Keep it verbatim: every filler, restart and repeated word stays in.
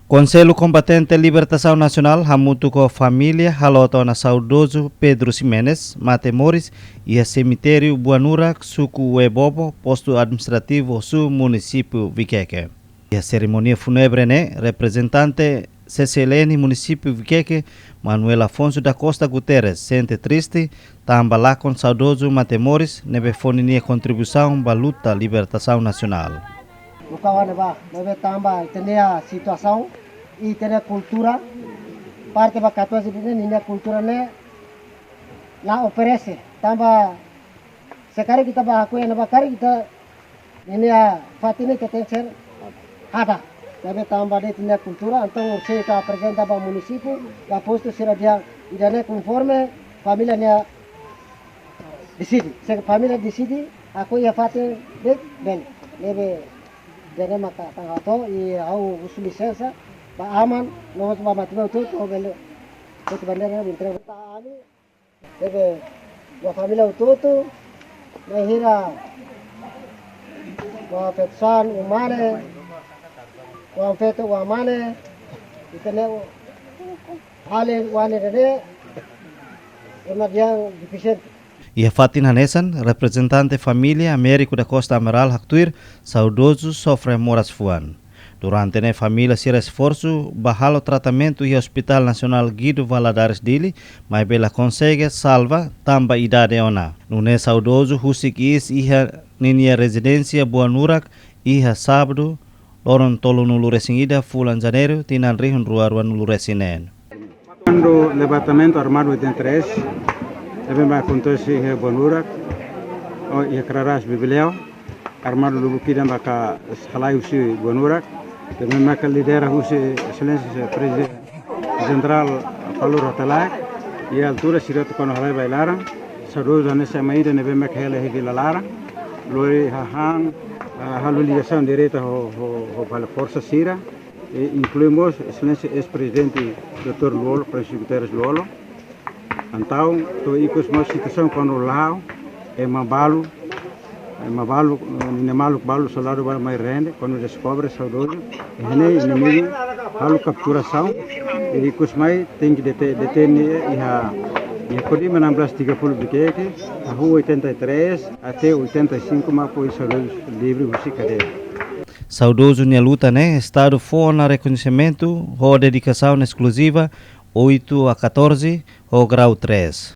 Konsellu Kombatente Libertasaun Nasionál hamutuk ho família halota ona saudozu Pedro Ximenes mate moris iha semitériu Buanurak, suku Uebobo, postu administrativu Osu, munisípiu Viqueque. Iha serimónia fúnebre ne'e, reprezentante C C L N munisípiu Viqueque, Manuel Afonso da Costa Guterres, sente triste tanba lakon saudozu mate moris ne'ebé fó ninia kontribuisaun ba luta libertasaun nasionál. Buka wane ba, ne'ebé tanba ita-nia situasaun, ita-nia kultura, parte ba katuas ida-ne'e, ninia kultura ne'e la oferese, tanba se karik ita bá hakoi iha ne'ebá, karik ita ninia fatin ne'e ita tenke ser hadar. Ne'ebé tanba de'it ita-nia kultura, entaun orsida ita aprezenta ba munisípiu, ba postu sira dehan ida-ne'e konforme família nia deside. Se família deside hakoi iha fatin de'it, bele. Ne'ebé ida-ne'e maka tan hato'o, i ha'u husu lisensa ba aman, no mós ba matebian hotu-hotu, bele. Hotu bandeira ne'e entrega ba ami. Ne'ebé ba família hotu-hotu, bainhira ba feto-saan, oan-mane, oan-feto, oan-mane, ita-nia alin, oan-nene, ema dehan defisiente. Iha fatin hanesan, reprezentante família Américo da Costa Amaral haktuir, saudozu sofre moras fuan. Durante ne'e família sira esforsu ba halo tratamentu iha Hospital Nasionál Guido Valadares Dili, maibé la konsege salva tanba idade ona. Nune'e saudozu husik iis iha ninia rezidénsia Buanurak iha sábadu, loron tolunulu resin ida fulan Janeiru, tinan rihun rua ruanulu resin neen. Kuandu levantamentu armadu oitenta e três, ne'ebé mak akontese iha Buanurak, ou iha Kraras Bibeleu, armadu lubuk ida maka halai husi Buanurak, ne'ebé maka lidera husi Exelénsia Prezidente Jenerál Paul Rotalaek, iha altura sira atu kona halai ba ai-laran, saudozu hanesan ema ida ne'ebé maka hela iha vila laran, lori hahán, ah, halo ligasaun direta ho, ho, ho bala forsa sira, e inklui mós Exelénsia eis-prezidente doutór Lú-Olo, Francisco Guterres Lú-Olo. Entaun, to'o ikus mós situasaun kuandu la'o, ema balu, ema balu, eh, ninia maluk balu, soldadu balu mai rende, kuandu deskobre saudozu, iha ne'e inimigu halo kapturasaun, i ikus mai tenke dete-, detene iha, iha Kodim enam belas tiga puluh Viqueque, iha rua oitenta e três até oitenta e cinco, mak fó saudozu livre husi kadeia. Saudozu nia luta ne'e, Estadu fó ona rekoñesimentu ho dedikasaun eskluziva oito a catorze ho grau três.